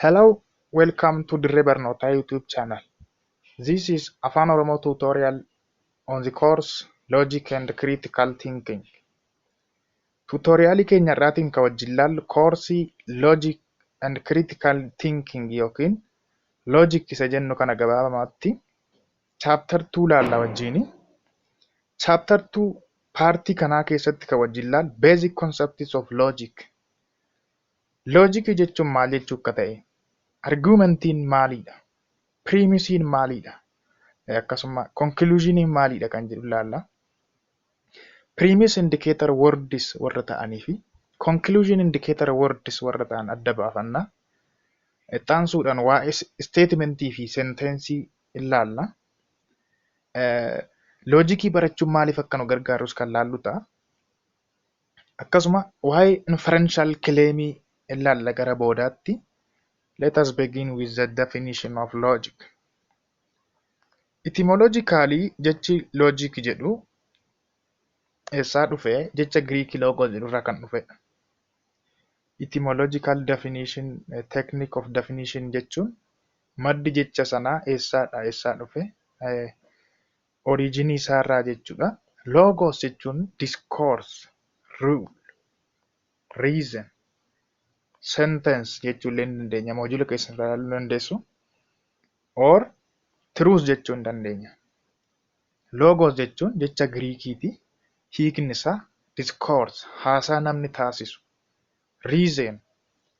Hello, welcome to Dirree Barnootaa YouTube channel. This is Afaan Oromoo tutorial on the course Logic and Critical Thinking. Tutorialii keenya irraatiin kan wajjin ilaallu koorsii Logic and Critical Thinking yookiin Logic isa jennu kana gabaabumatti chapter 2 laalla wajjini. Chapter 2 partii kanaa keessatti kan wajjin ilaallu Basic Concepts of Logic. Loojikii jechuun maal jechuu akka ta'e, argumentiin maalidha? Premisiin maalidha? Akkasuma conclusioniin maalidha kan jedhu ilaalla. Premise indicator words warra ta'anii fi conclusion indicator words warra ta'an adda baafanna. Itti aansuudhaan waa'ee statementii fi sentencii ilaalla. Loojikii barachuun maaliif akka nu gargaarus kan laallu ta'a. Akkasuma waa'ee inferential claimii ilaalla gara boodaatti. Let us begin with the definition of logic. Etymologically, jechi logic jedhu eessaa dhufe? Jecha Giriikii logos jedhu irraa kan dhufedha. Etymological definition, technique of definition jechuun maddi jecha sanaa eessaadha, eessaa dhufe, originii isaarraa jechuudha. Logos jechuun discourse, rule, reason, sentence jechuu illee ni dandeenya. Module keessan irraa ilaaluu dandeessu. Or truth jechuu ni dandeenya. Logos jechuun jecha Giriikiiti. Hiikni isaa discourse, haasaa namni taasisu. Reason,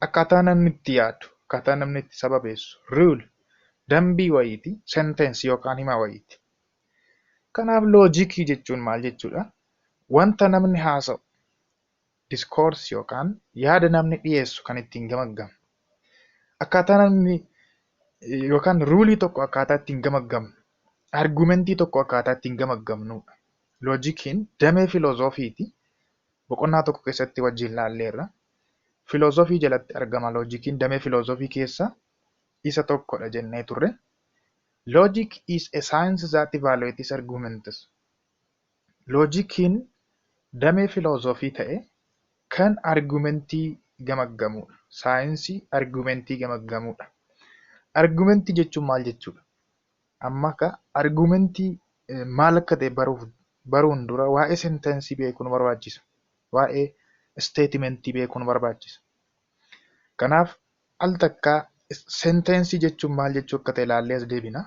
akkaataa namni itti yaadu, akkaataa namni itti sababeessu. Rule, dambii wayiiti. Sentence yookaan hima wayiiti. Kanaaf loojikii jechuun maal jechuudha? Wanta namni haasa'u, discourse, yookaan yaada namni dhiyeessu kan ittiin gamaggamu. Akkaataa namni yookaan rulii tokko akkaataa ittiin gamaggamnu, argumentii tokko akkaataa ittiin gamaggamnudha. Loojikiin damee filoozofiiti. Boqonnaa tokko keessatti wajjin ilaalleerra. Filoozofii jalatti argama loojikiin, damee filoozofii keessaa isa tokkodha jennee turre. Logic is a science that evaluates arguments. Loojikiin damee filoozofii ta'ee kan argumentii gamaggamudha. Saayinsii argumentii gamaggamudha. Argumentii jechuun maal jechuudha? Amma akka argumentii maal akka ta'e baruun dura waa'ee sentencii beekuu nu barbaachisa. Waa'ee statementii beekuu nu barbaachisa. Kanaaf al takkaa sentencii jechuun maal jechuu akka ta'e ilaallee as deebina.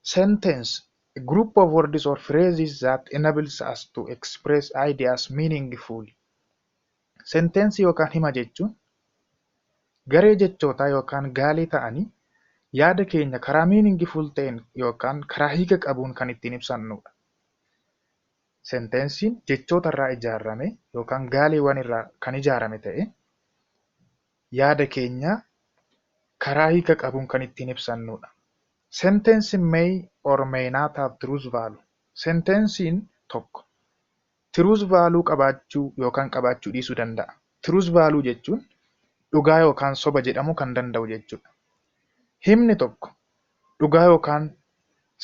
Sentence, a group of words or phrases that enables us to express ideas meaningfully. Sentencii yookaan hima jechuun garee jechootaa yookaan gaalee ta'anii yaada keenya karaa meaningful ta'een yookaan karaa hiika qabuun kan ittiin ibsannudha. Sentenciin jechoota irraa ijaarame yookaan gaaleewwan irraa kan ijaarame ta'ee yaada keenya karaa hiika qabuun kan ittiin ibsannudha. Sentence may or may not have truth value. Sentenciin tokko truth value qabaachuu yookaan qabaachuu dhiisuu danda'a. Truth value jechuun dhugaa yookaan soba jedhamuu kan danda'u jechuudha. Himni tokko dhugaa yookaan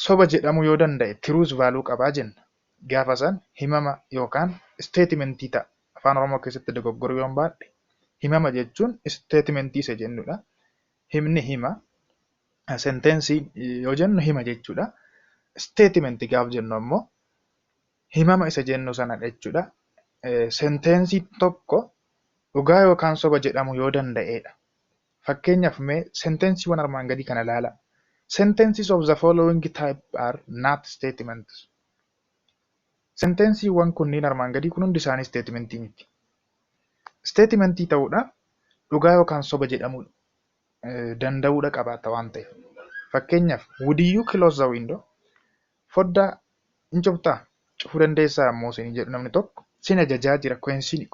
soba jedhamuu yoo danda'e truth value qabaa jenna. Gaafa san himama yookaan statementii ta'a. Afaan Oromoo keessatti dogoggoruu yoon baadhe, himama jechuun statementii isa jennudha. Himni hima. Sentencii yoo jennu hima jechuudha. Statementii gaafa jennu ammoo himama isa jennu sanadha jechuudha. Sentencii tokko dhugaa yookaan soba jedhamuu yoo danda'edha. Fakkeenyaaf mee sentenciiwwan armaan gadii kana ilaalaa. Sentences of the following type are not statements. Sentenciiwwan kunniin armaan gadii kun hundi isaanii statementii miti. Statementii ta'uudhaaf dhugaa yookaan soba jedhamuu danda'uudha qabaata waan ta'eef. Fakkeenyaaf, "Would you close the window?" Foddaa hin cuftaa? Cufuu dandeessaa yommuu isin jedhu namni tokko sin ajajaa jira,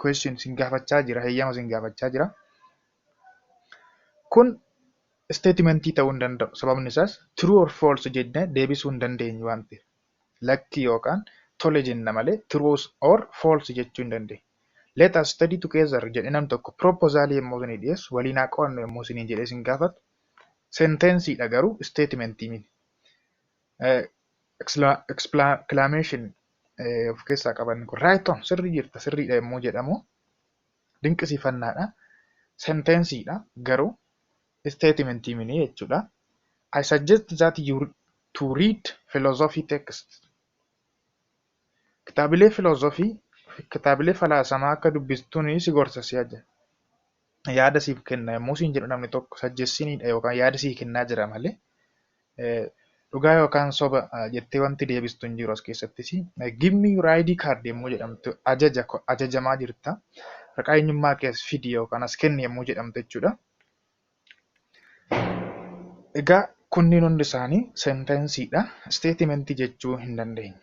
question sin gaafachaa jira, heeyyama sin gaafachaa jira. Kun statementii ta'uu hin danda'u. Sababni isaas true or false jennee deebisuu hin dandeenyu waan ta'eef. Lakkii yookaan tole jenna malee true or false jechuu hin dandeenyu. "Let us study together" jedhee namni tokko proposalii yommuu isinii dhiyeessu, waliin haa qo'annu yommuu isinii jedhee isin gaafatu, sentenciidha garuu statementii miti. Exclamation of keessaa qaban kun, "Right on", sirrii jirta, sirriidha yommuu jedhamu dinqisiifannaadha. Sentenciidha garuu Statementii miti jechuudha. I suggest that you to read philosophy text. Kitaabilee filoozofii, kitaabilee falaasamaa akka dubbistuun si gorsa, si ajaja. Yaada siif kenna yommuu siin jedhu namni tokko suggestioniidha yookaan yaada sii kennaa jira malee dhugaa yookaan soba jettee wanti deebistu hin jiru as keessattis. "Give me your ID card" yommuu jedhamtu ajaja ajajamaa jirta. Waraqaa eenyummaa kee as fidi yookaan as kenni yommuu jedhamtu jechuudha. Egaa kunniin hundi isaanii sentenceiidha. Statementii jechuu hin dandeenyu.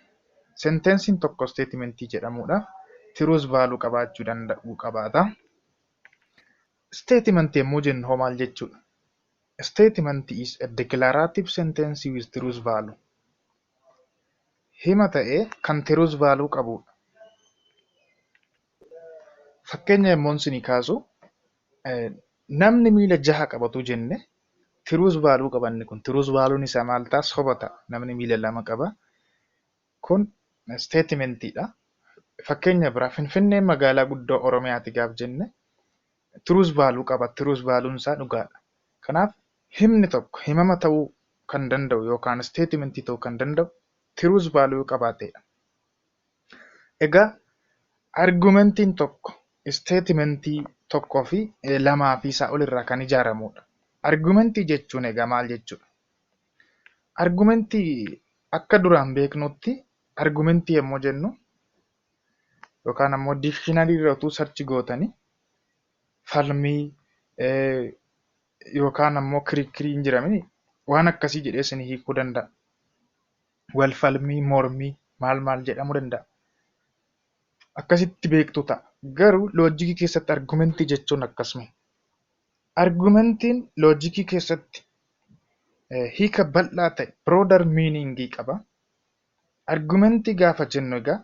Sentenceiin tokko statementii jedhamuudhaaf truth value qabaachuu danda'uu qabaata. Statementii yommuu jennu hoo maal jechuudha? Statement is a declarative sentence with truth value. Hima ta'ee kan truth value qabudha. Fakkeenya yommuu isinii kaasu, namni miila jaha qabatu jenne truth value qaba inni kun. Truth valueun isaa maal ta'a? Soba ta'a. Namni miila lama qaba. Kun statementiidha. Fakkeenya biraa, Finfinneen magaalaa guddoo Oromiyaati gaaf jenne truth value qaba. Truth valueun isaa dhugaadha. Kanaaf himni tokko himama ta'uu kan danda'u yookaan statementii ta'uu kan danda'u truth value qabaateedha. Egaa argumentiin tokko statementii tokkoo fi lamaa fi isaa olirraa kan ijaaramudha. Argumentii jechuun egaa maal jechuudha? Argumentii akka duraan beeknutti, argumentii yommuu jennu yookaan ammoo dictionary irra utuu search gootanii falmii yookaan ammoo kirikkirii hin jiramini waan akkasii jedhee isinii hiikuu danda'a. Wal falmii, mormii maal maal jedhamuu danda'a. Akkasitti beektu ta'a. Garuu logicii keessatti argumentii jechuun akkas miti. Argumentiin logicii keessatti hiika bal'aa ta'e, broader meaning qaba. Argumentii gaafa jennu egaa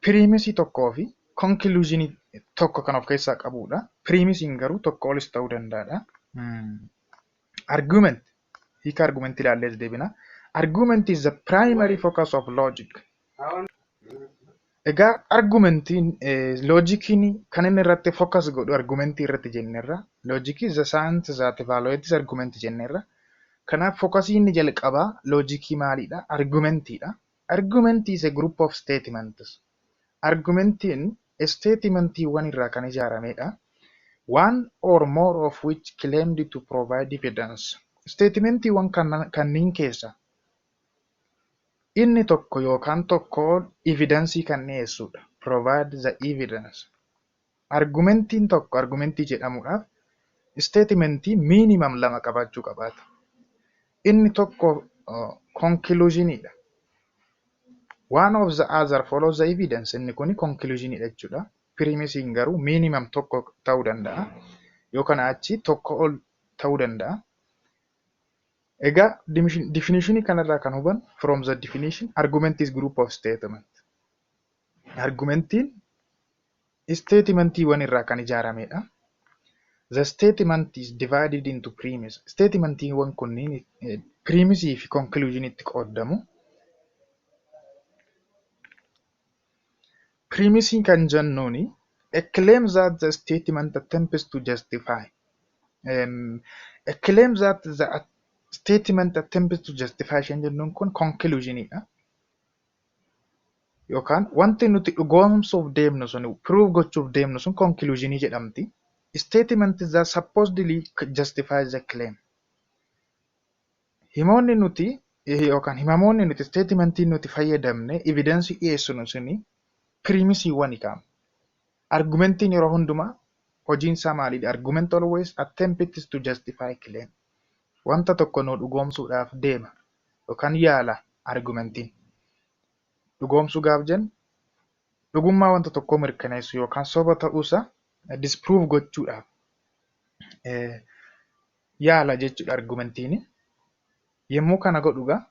premisii tokkoo fi conclusionii tokko kan of keessaa qabudha. Premisiin garuu tokko olis ta'uu danda'adha. Argument, hiika argumentii ilaallee as deebina. Argument is the primary focus of logic. Egaa argumentiin, logiciin kan inni irratti focus godhu argumentii irratti jenneerra. Logic is the science that evaluates argument jenneerra. Kanaaf focusii inni jalqabaa logicii maalidha? Argumentiidha. Argument is a group of statements. Argumentiin statementiiwwan irraa kan ijaaramedha. One or more of which claimed to provide evidence. Statementiiwwan kanneen keessa inni tokko yookaan tokko ol evidencii kan dhiyeessudha. Provide the evidence. Argumentiin tokko argumentii jedhamuudhaaf statementii minimum lama qabaachuu qabaata. Inni tokko conclusioniidha. One of the other follows the evidence. Inni kuni conclusioniidha jechuudha. Premisiin garuu minimum tokko ta'uu danda'a. Yoo kana achi tokko ol ta'uu danda'a. Egaa definitionii kanarraa kan hubannu, from the definition, argument is group of statement. Argumentiin statementiiwwan irraa kan ijaaramedha. The statement is divided into premise. Statementiiwwan kunniin premisii fi conclusionitti qoodamu. Premisii kan jennuuni a claim that the statement attempts to justify. A claim that the statement attempts to justify isheen jennuun kun conclusionidha. Yookaan wanti nuti dhugoomsuuf deemnu sun, prove gochuuf deemnu sun conclusionii jedhamti. Statement that supposedly justifies the claim. Himoonni nuti yookaan himamoonni nuti, statementii nuti fayyadamne evidencii dhiyeessinu suni premisiiwwan qaama. Argumentiin yeroo hundumaa hojiin isaa maalidha? Argument always attempts to justify claim. Wanta tokko nu dhugoomsuudhaaf deema yookaan yaala argumentiin. Dhugoomsuu gaaf jennu dhugummaa wanta tokkoo mirkaneessuu yookaan soba ta'uusaa disprove gochuudhaaf yaala jechuudha argumentiin. Yommuu kana godhu egaa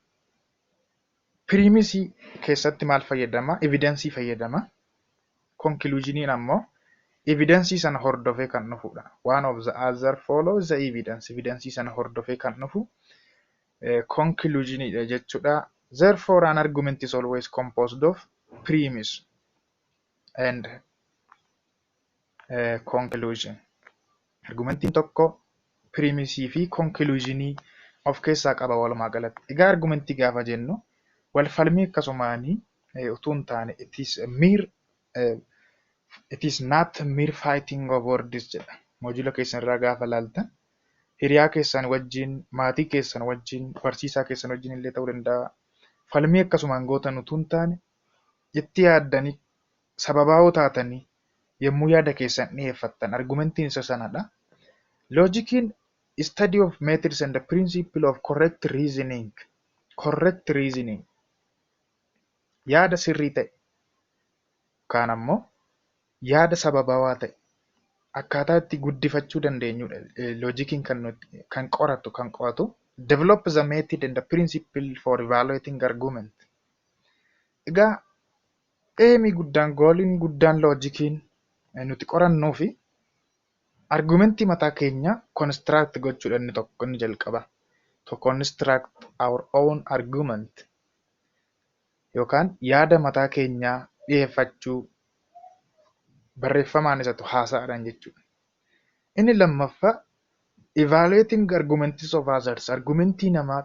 premisii keessatti maal fayyadama? Evidencii fayyadama. Conclusioniin ammoo evidencii sana hordofee kan dhufudha. One of the other follows the evidence. Evidencii sana hordofee kan dhufu conclusionidha jechuudha. Therefore, an argument is always composed of premise and conclusion. Argumentiin tokko Premisii fi conclusionii of keessaa qaba walumaa galatti. Egaa argumentii gaafa jennu wal falmii akkasumaanii utuu hin taane, it is not mere fighting of words jedha. Module keessan irraa gaafa laaltan, hiriyaa keessan wajjin, maatii keessan wajjin, barsiisaa keessan wajjin illee ta'uu danda'a. Falmii akkasumaan gootan utuu hin taane, itti yaaddanii, sababaa'oo taatanii yommuu yaada keessan dhiyeeffattan argumentiin isa sanadha. Loojikiin study of methods and the principle of correct reasoning. Correct reasoning. Yaada sirrii ta'e yookaan ammoo yaada sababawaa ta'e akkaataa itti guddifachuu dandeenyudha. Loojikiin kan nuti kan qoratu, kan qo'atu, develop the method and the principle for evaluating argument. Egaa aimii guddaan, goaliin guddaan loojikiin nuti qorannuu fi argumentii mataa keenya construct gochuudha inni tokko, inni jalqaba. To construct our own argument yookaan yaada mataa keenyaa dhiyeeffachuu, barreeffamaan isa ta'u haasaadhaan jechuudha. Inni lammaffaa evaluating arguments of others, argumentii namaa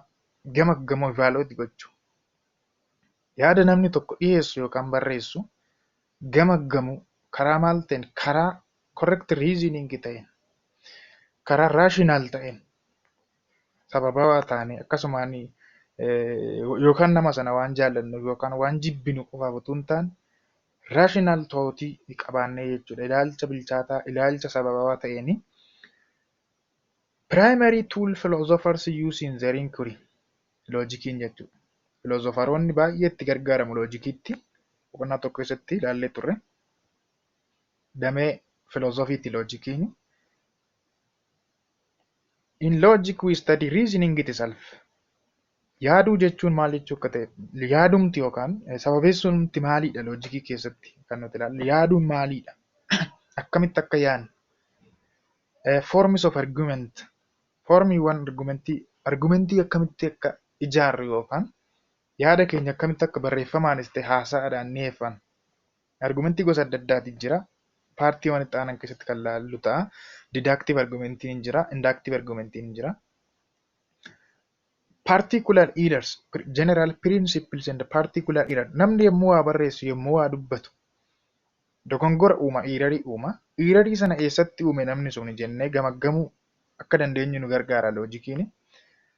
gama gamoo evaluate gochuu. Yaada namni tokko dhiyeessu yookaan barreessu gama gamuu karaa maal ta'een? Karaa correct reasoning ta'een, karaa rational ta'een, sababawaa taane, akkasumaan yookaan nama sana waan jaallannu yookaan waan jibbinu qofaaf utuu hin taane, rational thoughtii qabaannee jechuudha. Ilaalcha bilchaataa, ilaalcha sababawaa ta'een. Primary tool philosophers use in their inquiry, loojikiin jechuudha. Philosopheroonni baay'ee itti gargaaramu loojikiitti. Boqonnaa tokko keessatti ilaallee turre. Damee filoozofiiti loojikiin. In logic we study reasoning itself. Yaaduu jechuun maal jechuu akka ta'e, yaadumti yookaan sababeessumti maalidha, loojikii keessatti kan nuti ilaallu. Yaaduun maalidha? Akkamitti akka yaadnu? Forms of argument. Formiiwwan argumentii, argumentii akkamitti akka ijaarru yookaan yaada keenya akkamitti akka barreeffamaanis ta'e haasaadhaan dhiyeeffannu. Argumentii gosa adda addaatu jira. Partiiwwan itti aanan keessatti kan ilaallu ta'a. Deductive argumentiin jira, inductive argumentiin jira. Particular errors, general principles and particular error. Namni yommuu waa barreessu, yommuu waa dubbatu, dogongora uuma, errorii uuma. Errorii sana eessatti uume namni sun jennee gamaggamuu akka dandeenyu nu gargaara loojikiin.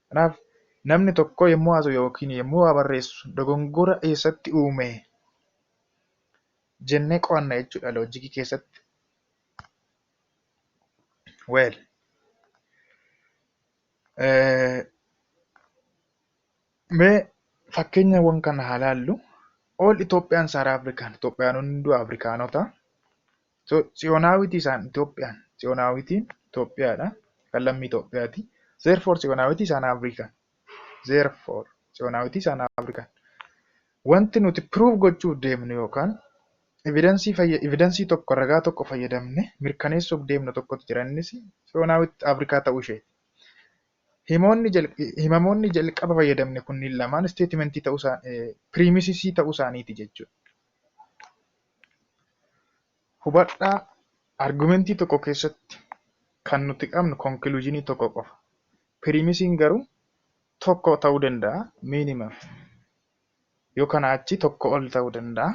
Kanaaf namni tokko yommuu haasa'u yookiin yommuu waa barreessu dogongora eessatti uume jennee qo'anna jechuudha loojikii keessatti. Well, mee fakkeenyawwan kana haa laallu. All Ethiopians are African. Itoophiyaanonni hunduu Afrikaanota. So, Tsiyoonaawitii isaan Itoophiyaan. Tsiyoonaawitiin Itoophiyaadha. Kan lammii Itoophiyaati. Therefore Tsiyoonaawitii isaan African. Therefore Tsiyoonaawitii isaan African. Wanti nuti prove gochuuf deemnu yookaan evidencii tokko, ragaa tokko fayyadamne mirkaneessuuf deemnu tokkotu jira. Innis Tsiyoonaawitti Afrikaa ta'uu isheeti. Himoonni, himamoonni jalqaba fayyadamne kunniin lamaan statementii ta'uu isaa, premisesii ta'uu isaaniiti jechuudha. Hubadhaa, argumentii tokko keessatti kan nuti qabnu conclusionii tokko qofa. Premisiin garuu tokko ta'uu danda'a minimum. Yoo kanaa achi tokko ol ta'uu danda'a.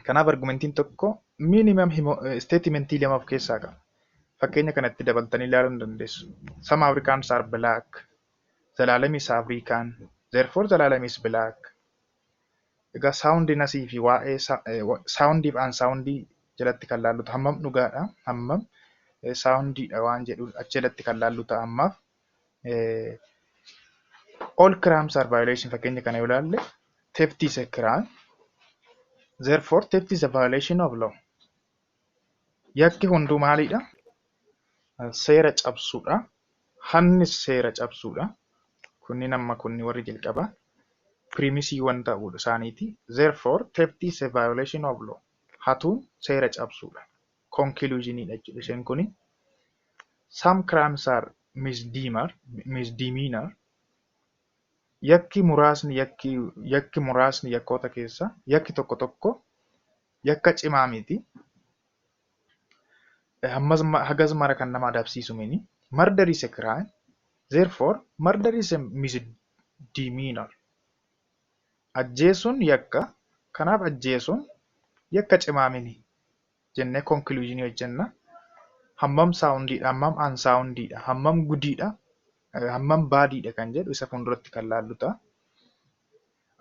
Kanaaf argumentiin tokko minimum statementii lama of keessaa qaba. Fakkeenya kanatti dabaltanii ilaaluu ni dandeessu. Some Africans are black. Zalaalam is African. Therefore Zalaalam is black. Egaa soundnessii fi waa'ee soundii fi unsoundii jalatti kan laallu hammam dhugaadha, hammam soundiidha waan jedhu achi jalatti kan laallu ta'a ammaaf. All crimes are violation, fakkeenya kana yoo ilaalle, theft is a crime. Therefore theft is a violation of law. Yakki hunduu maalidha? Seera cabsuudha. Hannis seera cabsuudha. Kunniin amma kunni warri jalqabaa premisiiwwan ta'uu isaaniiti. Therefore theft is a violation of law. Hatuun seera cabsuudha. Conclusioniidha jechuudha isheen kuni. Some crimes are misdemeanor. Misdemeanor. Yakki muraasni yakkoota keessa yakki tokko tokko yakka cimaa miti. Hammas hagas mara kan nama adabsiisu mini. Murder is a crime. Therefore, murder is a misdemeanor. Ajjeesuun yakka. Kanaaf ajjeesuun yakka cimaa miti jennee conclusionii hojjenna. Hammam soundiidha, hammam unsoundiidha, hammam goodiidha, hammam badiidha kan jedhu isa fuulduratti kan laallu ta'a.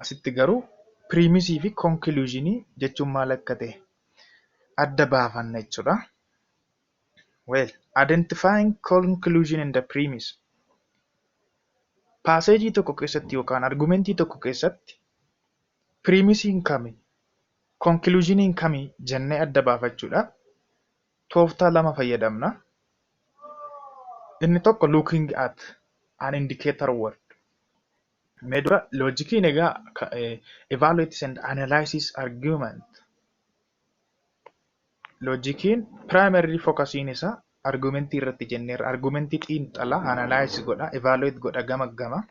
Asitti garuu premisii fi conclusionii jechuun maal akka ta'e adda baafanna jechuudha. Well, identifying conclusion and the premise. Passageii tokko keessatti yookaan argumentii tokko keessatti premisiin kami, conclusioniin kami jennee adda baafachuudhaaf tooftaa lama fayyadamna. Inni tokko looking at an indicator word. Mee dura logiciin egaa evaluates and analyzes argument. Logiciin primary focusiin isaa argumentii irratti jenneerra. Argumentii xiinxala, analyze godha, evaluate godha gama gama.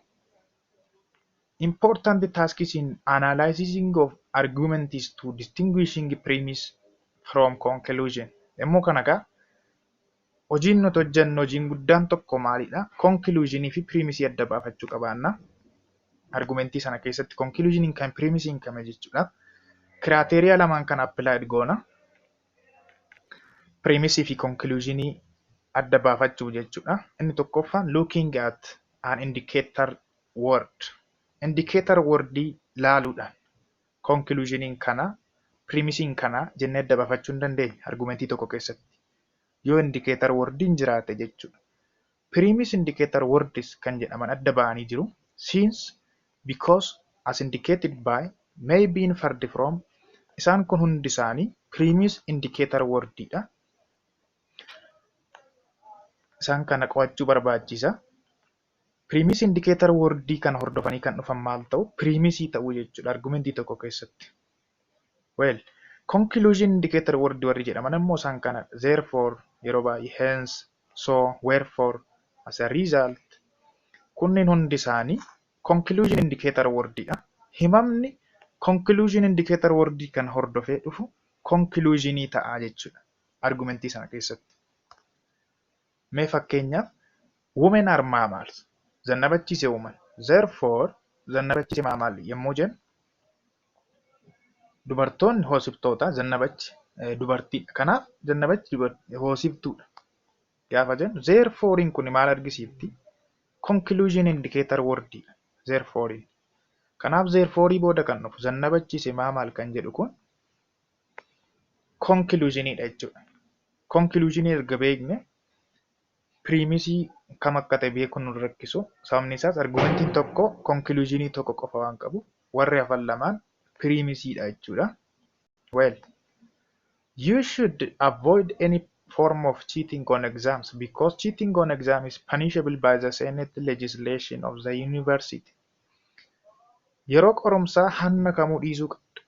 Important tasks in analyzing of argument is to distinguishing premise from conclusion. Yommuu kana egaa hojiin nuti hojjennu, hojiin guddaan tokko maalidha? Conclusionii fi premisii adda baafachuu qabaanna. Argumentii sana keessatti conclusioniin kan premisiin kame jechuudha. Criteria lamaan kan applied goona. Premisii fi conclusionii adda baafachuu jechuudha. Inni tokkoffaan looking at an indicator word. Indicator wordii laaluudhaan conclusioniin kana, premisiin kana jennee adda baafachuu hin dandeenya argumentii tokko keessatti. Yoo indicator wordiin jiraate jechuudha. Premise indicator words kan jedhaman adda ba'anii jiru. Since, because, as indicated by, may be inferred from, isaan kun hundi isaanii premise indicator wordidha. Isaan kana qo'achuu barbaachisa. Premise indicator wordii kana hordofanii kan dhufan maal ta'u? Premisii ta'uu jechuudha argumentii tokko keessatti. Well, conclusion indicator word warri jedhaman immoo isaan kana: therefore, yeroo baay'ee hence, so, wherefore, as a result, kunneen hundi isaanii conclusion indicator wordidha. Himamni conclusion indicator wordii kana hordofee dhufu conclusionii ta'a jechuudha argumentii sana keessatti. Mee fakkeenyaaf, women are mammals. Zannabach is a woman. Therefore, Zannabach is a mammal yommuu jennu, dubartoonni hoosiftoota, Zannabach dubartiidha. Kanaaf Zannabach hoosiftuudha. Gaafa jennu thereforein kun maal argisiifti? Conclusion indicator wordidha thereforein. Kanaaf therefore booda kan dhufu Zannabach is a mammal kan jedhu kun conclusionidha jechuudha. Conclusionii erga beekne premisii kam akka ta'e beekuun nu rakkisu. Sababni isaas argumentiin tokko conclusionii tokko qofa waan qabuuf, warri hafan lamaan premisiidha jechuudha. Well, you should avoid any form of cheating on exams because cheating on exam is punishable by the Senate legislation of the university. Yeroo qorumsaa hanna kamuu dhiisuu qabda.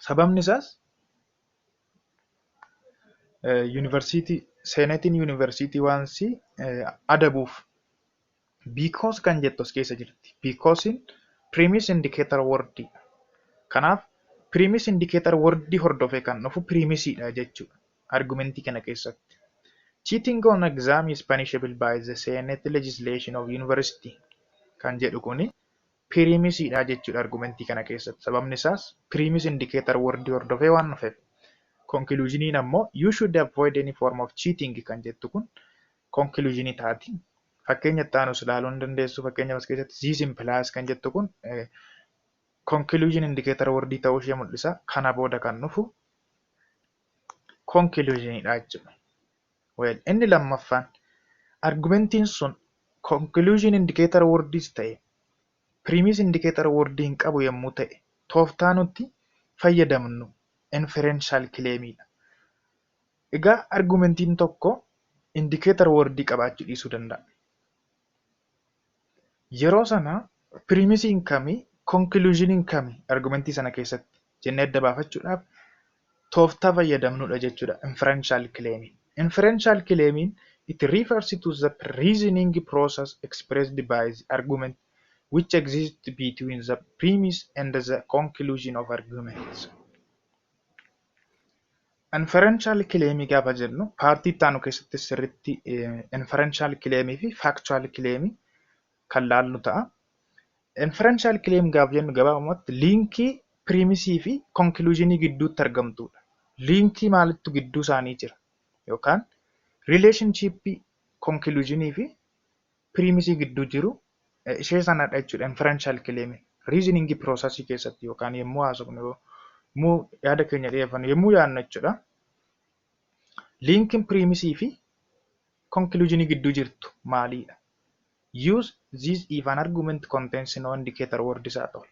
Sababni isaas yuunivarsiitii seenetiin yuunivarsiitii waan si adabuuf. Because kan jettu as keessa jirti. Becausein premise indicator wordidha. Kanaaf premise indicator wordii hordofee kan dhufu premisiidha jechuudha argumentii kana keessatti. Cheating on exam is punishable by the Senate legislation of university kan jedhu kuni premisiidha jechuudha argumentii kana keessatti. Sababni isaas premise indicator wordii hordofee waan dhufeef. Conclusioniin ammoo you should avoid any form of cheating kan jettu kun conclusionii taati. Fakkeenya itti aanus ilaaluu ni dandeessu. Fakkeenyaaf, as keessatti this implies kan jettu kun conclusion indicator wordii ta'uu ishee mul'isa. Kana booda kan dhufu conclusionidha jechuudha. Well, inni lammaffaan argumentiin sun conclusion indicator wordiis ta'e premise indicator wordii hin qabu yommuu ta'e, tooftaa nuti fayyadamnu inferential claimidha. Egaa argumentiin tokko indicator wordii qabaachuu dhiisuu danda'a. Yeroo sana premisiin kamii, conclusioniin kamii argumentii sana keessatti jennee adda baafachuudhaaf tooftaa fayyadamnudha jechuudha inferential claiming. Inferential claiming, it refers to the reasoning process expressed by the argument which exists between the premise and the conclusion of arguments. Inferential claimii gaafa jennu, partii itti aanu keessatti sirriitti inferential claimii fi factual claimii kan laallu ta'a. Inferential claim gaafa jennu gabaabumatti linkii premisii fi conclusionii gidduutti argamtudha. Linkii maalittu gidduu isaanii jira yookaan relationshipii conclusionii fi premisii gidduu jiru ishee sanadha jechuudha inferential claim. Reasoning processii keessatti yookaan yommuu haasofnu, yommuu yaada keenya dhiyeeffannu, yommuu yaadnu jechuudha. Linkiin premisii fi conclusionii gidduu jirtu maalidha? Use this if an argument contains no indicator words at all.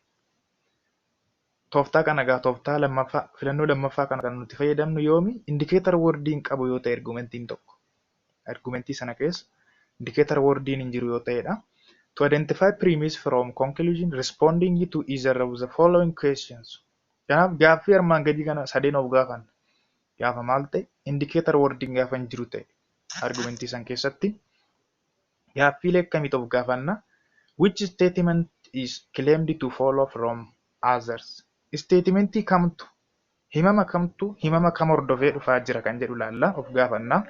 Tooftaa kana egaa, tooftaa lammaffaa, filannoo lammaffaa kana kan nuti fayyadamnu yoomi? Indicator wordii hin qabu yoo ta'e argumentiin tokko. Argumentii sana keessa indicator wordiin hin jiru yoo ta'edha. To identify premise from conclusion, responding to either of the following questions. Kanaaf gaaffii armaan gadii kana sadeen of gaafanna. Gaafa maal ta'e, indicator wordiin gaafa hin jiru ta'e argumentii san keessatti gaaffiilee akkamiitu of gaafanna? Which statement is claimed to follow from others? Statementii kamtu, himama kamtu himama kam hordofee dhufaa jira kan jedhu laalla, of gaafanna.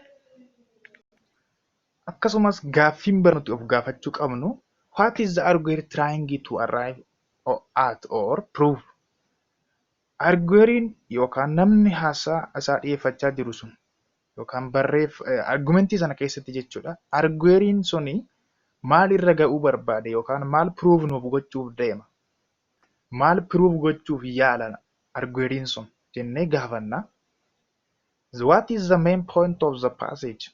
Akkasumas gaaffiin bira nuti of gaafachuu qabnu, what is the arguer trying to arrive at or prove? Argueriin yookaan namni haasaa isaa dhiyeeffachaa jiru sun yookaan barreef argumentii sana keessatti jechuudha. Argueriin suni maal irra ga'uu barbaade yookaan maal prove nuuf gochuuf deema? Maal prove gochuuf yaala argueriin sun jennee gaafanna. What is the main point of the passage?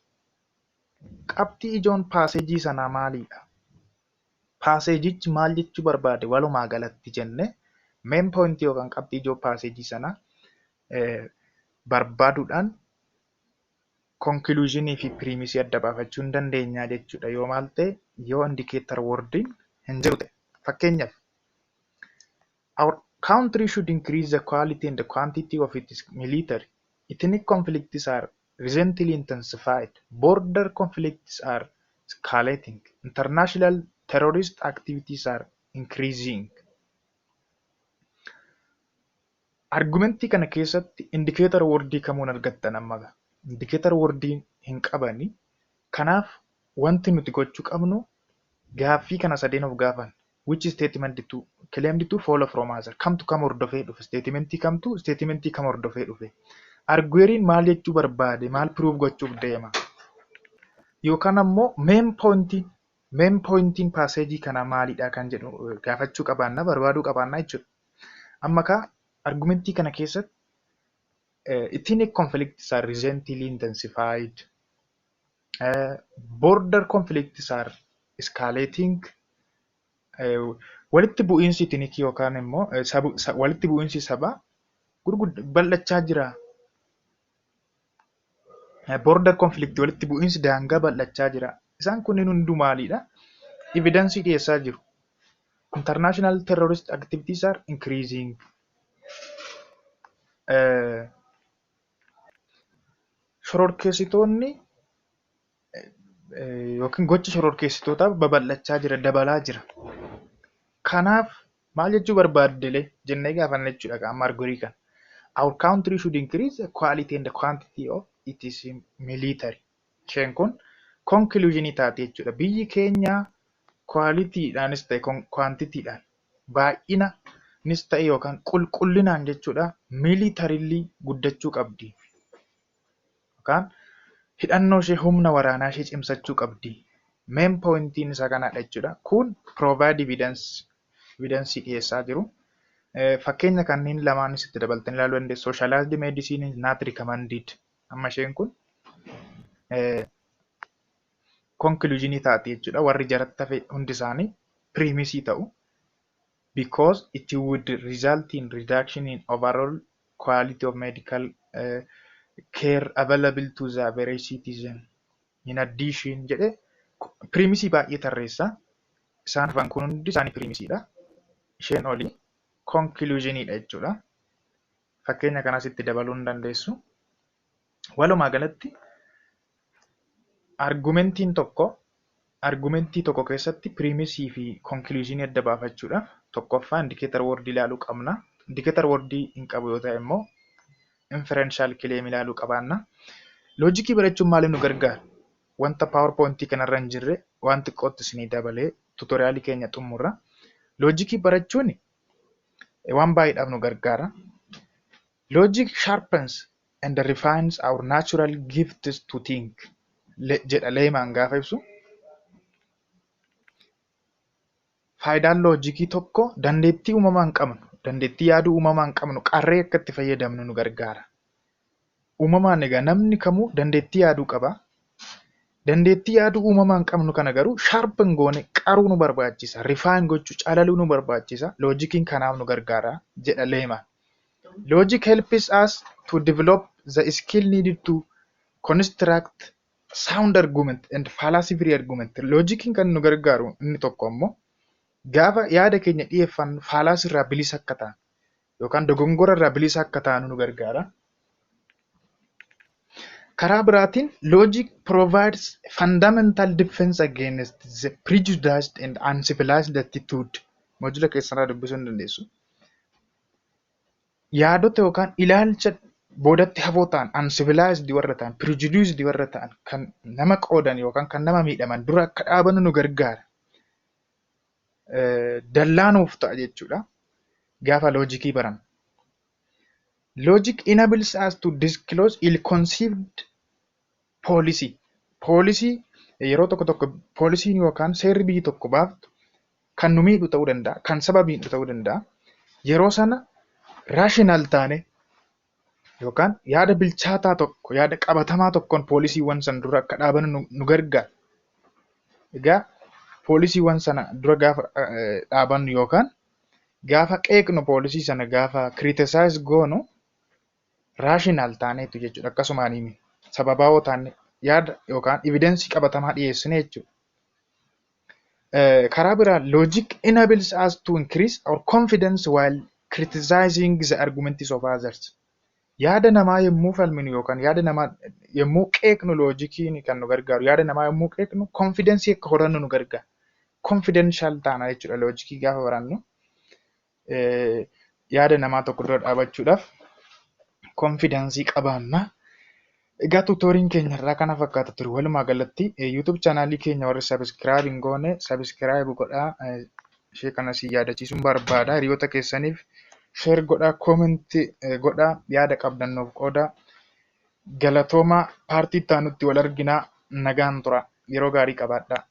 Qabxii ijoon passageii sanaa maalidha? Passageichi maal jechuu barbaade walumaa galatti jennee main point yookaan qabxii ijoo passageii sanaa barbaaduudhaan conclusionii fi premisii adda baafachuu hin dandeenya jechuudha. Yoo maal ta'e, yoo indicator wordiin hin jiru ta'e. Fakkeenyaaf, our country should increase the quality and the quantity of its military. Ethnic conflicts are recently intensified. Border conflicts are escalating. International terrorist activities are increasing. Argumentii kana keessatti indicator wordii kamuun argattan amma? Indicator wordii hin qabani. Kanaaf wanti nuti gochuu qabnu gaaffii kana sadeen of gaafanna. Which statement to claimed to follow from other? Kamtu kam hordofee dhufe? Statementii kamtu statementii kam hordofee dhufe? Argueriin maal jechuu barbaade? Maal prove gochuuf deema? Yookaan ammoo main pointiin passageii kanaa maalidha kan jedhu gaafachuu qabaanna, barbaaduu qabaanna jechuudha. Amma kaa argumentii kana keessatti ethnic conflicts are recently intensified. Border conflicts are escalating. Walitti bu'iinsi ethnicii yookaan immoo walitti bu'iinsi sabaa bal'achaa jira. Border conflict, walitti bu'iinsi daangaa bal'achaa jira. Isaan kunneen hunduu maalidha? Evidenceii dhiyeessaa jiru. International terrorist activities are increasing. Shororkeessitoonni yookiin gochi shororkeessitootaa babal'achaa jira, dabalaa jira. Kanaaf maal jechuu barbaadde jennee gaafanna jechuudha amma arguerii kana. Our country should increase the quality and the quantity of its military. Isheen kun conclusionii taati jechuudha. Biyyi keenya qualityidhaanis ta'e quantityidhaan, baay'inaanis ta'e yookaan qulqullinaan jechuudha, militarily guddachuu qabdi. Yookaan hidhannoo ishee, humna waraanaa ishee cimsachuu qabdi. Main pointiin isaa kanadha jechuudha. Kun provide evidence, evidence dhiyeessaa jiru. Fakkeenya kanneen lamaanis itti dabaltanii ilaaluu dandeessu. Socialized medicine is not recommended. Amma isheen kun conclusionii taati jechuudha. Warri jaratti hafe hundi isaanii premisii ta'u. Because it would result in reduction in overall quality of medical care available to the average citizen. In addition jedhee premisii baay'ee tarreessa. Isaan hafan kun hundi isaanii premisiidha. Isheen olii conclusioniidha jechuudha. Fakkeenya kanas itti dabaluu hin dandeessu. Walumaa galatti argumentiin tokko, argumentii tokko keessatti premisii fi conclusionii adda baafachuudhaaf tokkoffaa indicator wordii ilaaluu qabna. Indicator wordii hin qabu yoo ta'e immoo Inferential claim ilaaluu qabaanna. Loojikii barachuun maaliif nu gargaara? Wanta PowerPointii kanarra hin jirre waan xiqqootti isinii dabalee tutorialii keenya xumurra. Loojikii barachuun waan baay'eedhaaf nu gargaara. "Logic sharpens and refines our natural gifts to think" jedha Leemaan gaafa ibsu. Faayidaan loojikii tokko dandeettii uumamaan qabnu, dandeettii yaaduu uumamaan qabnu qarree akka itti fayyadamnu nu gargaara. Uumamaan egaa namni kamuu dandeettii yaaduu qaba. Dandeettii yaaduu uumamaan qabnu kana garuu sharpen goone qaruu nu barbaachisa. Refine gochuu, calaluu nu barbaachisa. Loojikiin kanaaf nu gargaara jedha Leemaan. Logic helps us to develop the skill needed to construct sound argument and fallacy free argument. Loojikiin kan nu gargaaru inni tokko ammoo gaafa yaada keenya dhiyeeffannu fallacy irraa bilisa akka taanu yookaan dogongora irraa bilisa akka taanu nu gargaara. Karaa biraatiin, logic provides fundamental defense against the prejudiced and uncivilized attitude. Module keessanirraa dubbisuu ni dandeessu. Yaadota yookaan ilaalcha boodatti hafoo ta'an, uncivilized warra ta'an, prejudiced warra ta'an, kan nama qoodan yookaan kan nama miidhaman dura akka dhaabannu nu gargaara. Dallaa nuuf ta'a jechuudha gaafa loojikii barannu. Logic enables us to disclose ill-conceived policy. Policy yeroo tokko tokko policyn yookaan seerri biyyi tokko baaftu kan nu miidhu ta'uu danda'a, kan saba miidhu ta'uu danda'a. Yeroo sana rational taane yookaan yaada bilchaataa tokko, yaada qabatamaa tokkoon policywwan sana dura akka dhaabannu nu gargaara. Egaa policywwan sana dura gaafa dhaabannu yookaan gaafa qeeqnu, policy sana gaafa criticize goonu, rational taaneetu jechuudha. Akkasumaan sababaawoo taane yaada yookaan evidence qabatamaa dhiyeessine jechuudha. Karaa biraa, logic enables us to increase our confidence while criticizing the arguments of others. Yaada namaa yommuu falminu yookaan yaada namaa yommuu qeeqnu, loojikiin kan nu gargaaru yaada namaa yommuu qeeqnu confidence akka horannu nu gargaara. Confidential taana jechuudha loojikii gaafa barannu. Yaada namaa tokko dura dhaabachuudhaaf confidence qabaanna. Egaa tutoriin keenya irraa kana fakkaata ture. Walumaa galatti YouTube channelii keenya warri subscribe hin goone subscribe godhaa. Ishee kana si yaadachiisuun barbaada. Hiriyoota keessaniif share godhaa, comment godhaa, yaada qabdan nuuf qoodaa. Galatoomaa, partii itti aanutti wal arginaa. Nagaan tura. Yeroo gaarii qabaadhaa.